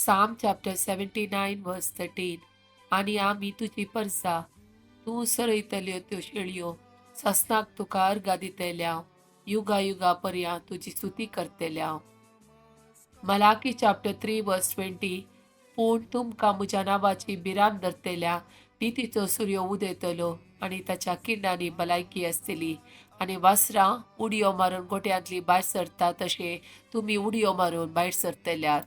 Psalm chapter 79 verse 13. आनी आमी तुजी परसा, तूं सरयतल्यो त्यो शेळयो ससनाक तुका अर्गां दितल्या, युगा युगा पर्यंत तुजी स्तुती करतल्या. Malachi chapter 3 verse 20. पूण तुमकां म्हज्या नांवाची भिरांत धरतल्या नितीचो सुर्यो उदेतलो आनी ताच्या किरणांनी भलायकी आसतली, आनी वासरां उडयो मारून गोट्यांतली भायर सरता तशें तुमी उडयो मारून भायर सरतल्यात.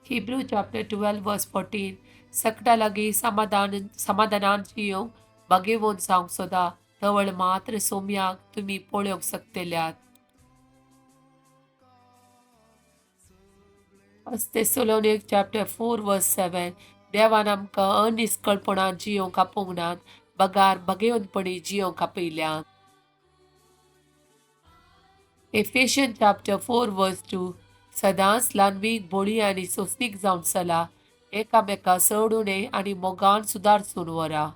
Hebrew chapter 12 verse 14. सकटा लागीं समाधानान जियोंक बागेवन जावंक सोदा, तवळ मात्र सोम्याक तुमी पळोवंक शकतल्यात. Thessalonians chapter 4 verse 7. देवान आमकां अनिस्कळपणान जियोंक आपोवंक नात, बगार बगेवनपणी जियोंक आपयल्यात. Ephesians chapter 4 verse 2. सदांच ल्हानवीक बोळी आनी सोंसणीक जावन चला, एकामेका चड उणें आनी मोगान सुदारसून व्हरा.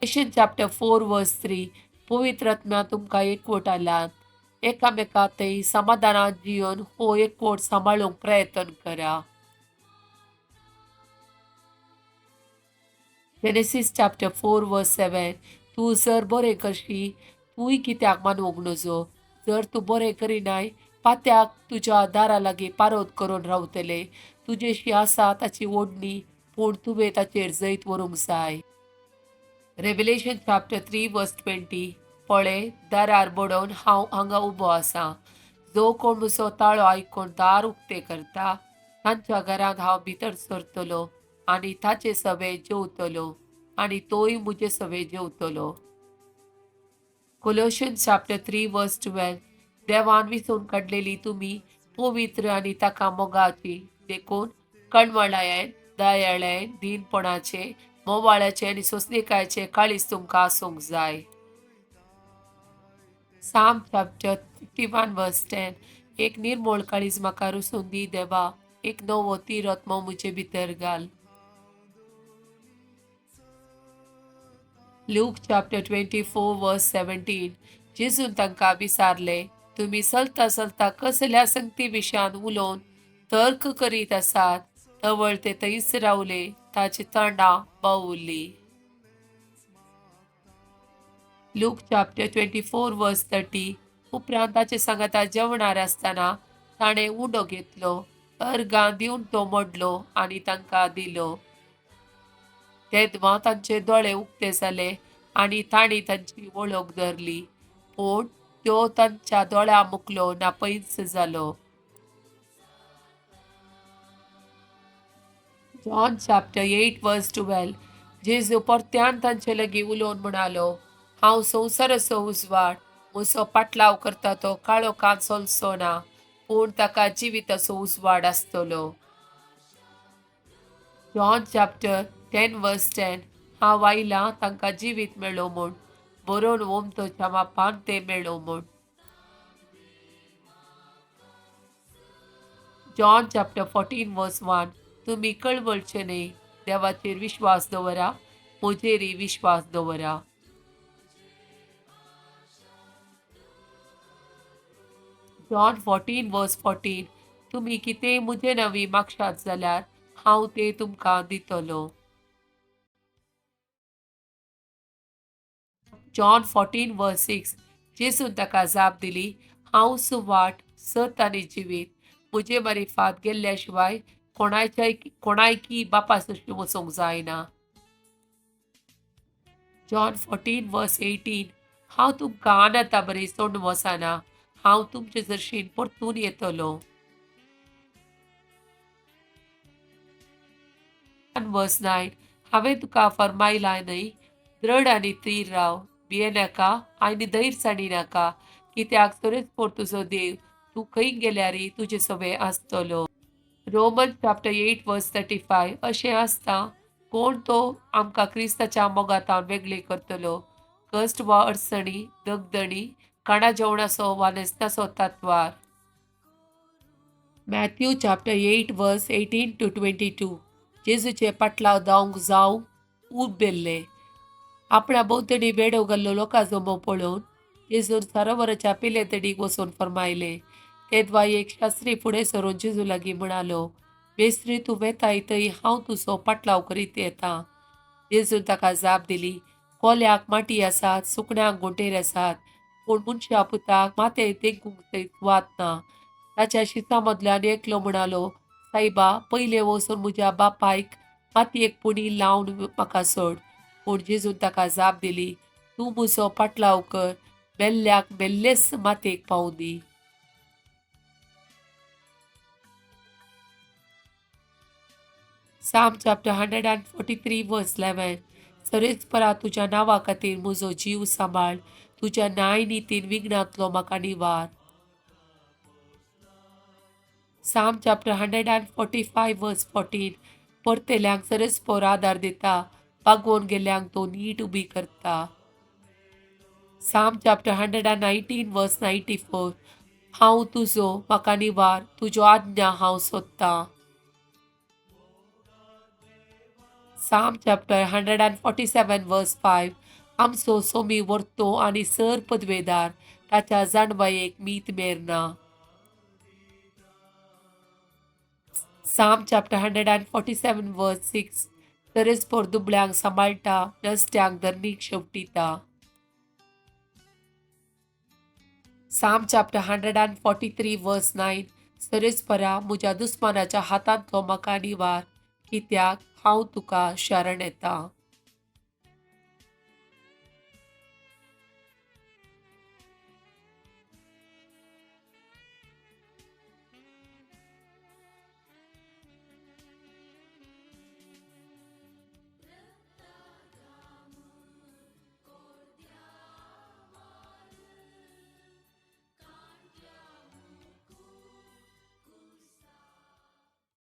Ephesians chapter 4 verse 3. पवित्र आत्म्या तुमकां एकवट आलात, एकामेका थंय समाधानान जियोन हो एकवट सांबाळूंक प्रयत्न करा. Genesis chapter 4 verse 7. तूं जर बरें करशी, तूंय कित्याक मानवंक नजो? जर तूं बरें करिनाय, पात्याक तुज्या दारा लागीं पारोत करून रावतले. तुजेशी आसा ताची ओडणी, पूण तुवें ताचेर जैत व्हरूंक जाय. Revelation chapter 3 verse 20. पळय, दारार बडोवन हांव हांगा उबो आसा. जो कोण म्हजो ताळो आयकून दार उक्तें करता, तांच्या घरांत हांव भितर सरतलो आनी ताचे सवे जेवतलो आनी तोय म्हजे सवे जेवतलो. Colossians chapter 3 verse 12. देवान विचून काडलेली तुमी पवित्र आनी ताका मोगाची, देखून कणवळायेन, दयाळेन, दीनपणाचे, मोवाळ्याचे आनी सोंसणीकायेचें काळीज तुमकां आसूंक जाय. Psalm chapter 51 verse 10. एक निर्मळ काळीज म्हाका रुसून दी देवा, एक नवो थीर आत्मो म्हजे भितर घाल. Luke chapter 24 verse 17. जेजून तांकां विचारलें, तुमी चलता चलता कसल्या संगती विशयान उलोवन तर्क करीत आसात? तवळ ते थंयच रावले, ताची तोंडां बावुल्ली. Luke chapter 24 verse 30. उपरांत ताचे सांगाता जेवणार आसतना ताणें उंडो घेतलो, अर्गां दिवन तो मोडलो आनी तांकां दिलो. तेदवां तांचे दोळे उक्ते जाले आनी तांणी तांची वळख धरली, पूण त्यो तांच्या दोळ्या मुखलो नापयच जालो. John chapter 8 verse 12. जेजू परत्यान तांचे लागीं उलोवन म्हणालो, हांव संवसाराचो उजवाड, म्हजो पाटलाव करता तो काळोखान चलचो ना, पूण ताका जिविताचो उजवाड आसतलो. John chapter 10 verse 10. हांव आयलां तांकां जिवीत मेळो म्हूण, बरोवन ओमतोच्या मापान तें मेळो म्हूण. John chapter 14 verse 1. तुमी कळवळचे न्हय, देवाचेर विश्वास दवरा, म्हजेरय विश्वास दवरा. John 14 verse 14. तुमी कितेंय म्हजे नांवी मागशात जाल्यार हांव तें तुमकां दितलो. John 14 verse 6. जेजून ताका जाप दिली, हांव सुवाट, सत आनी जिवीत. म्हजे मारिफात गेल्ल्या शिवाय कोणायकी बापा सरशी वचूंक जायना. John 14 verse 18. हांव तुमकां अनाथा बरी सोडून वचना, हांव तुमचे सरशीन परतून येतलो. Verse 9. हांवें तुका फर्मायलां न्हय, दृढ आनी थीर राव, भियेनाका आनी धैर्य सांडिनाका, कित्याक सोरेस्पोर तुजो देव तूं खंय गेल्यारय तुजे सवे आसतलो. Roman chapter 8 verse 35. अशें आसता कोण तो आमकां क्रिस्ताच्या मोगांतावन वेगळे करतलो? कश्ट वा अडचणी, दगदणी, काणा जेवणाचो वा न्हेसणाचो तत्वार. Matthew chapter 8 verse 18 to 22. जेजूचे पाटलाव धांवंक जावंक उबेल्ले. आपणा भोंवतणी बेडो घाल्लो लोकां जमो पळोवन जेजून सरोवराच्या पेलेतडीक वचून फर्मायलें. तेदवा एक शास्त्री फुडें सरून जेजू लागीं म्हणालो, मेस्त्री, तूं वेताय थंय हांव तुजो पाटलाव करीत येता. जेजून ताका जाप दिली, कोल्याक माटी आसात, सुकण्यांक घोंटेर आसात, पूण मनशा पुताक माथें तेंकूंक थंय सुवात ना. ताच्या शिसां मदल्यान एकलो म्हणालो, सायबा, पयलें वचून म्हज्या बापायक मातयेक पुणी लावन म्हाका सोड. पूण जेजून ताका जाप दिली, तूं म्हजो पाटलाव कर, मेल्ल्याक मेल्लेच मातयेक पावूं दी. Psalm chapter 143 verse 11. सरेस्परा तुज्या नांवा खातीर म्हजो जीव सांबाळ, तुज्या न्याय नितीन विघ्नांतलो म्हाका निवार. Psalm chapter 145 verse 14. परतेल्यांक सरेस्पोर आदार दिता, बागोवन गेल्ल्यांक तो नीट उबी करता. Psalm chapter 119 verse 94. हांव तुजो, म्हाका निवार, तुज्यो आज्ञा हांव सोदतां. Psalm chapter 147 verse 5. आमचो सोमी वर्तो आनी सर पदवेदार, ताच्या जाणवायेक मीत मेरना. Psalm chapter 147 verse 6. सरेस्पोर दुबळ्यांक सांबाळटा, नसट्यांक धरणीक शेवटिता. Psalm chapter 143 verse 9. सरेस्परा म्हज्या दुस्मानाच्या हातांतलो म्हाका निवार, कित्याक हांव तुका शरण येता.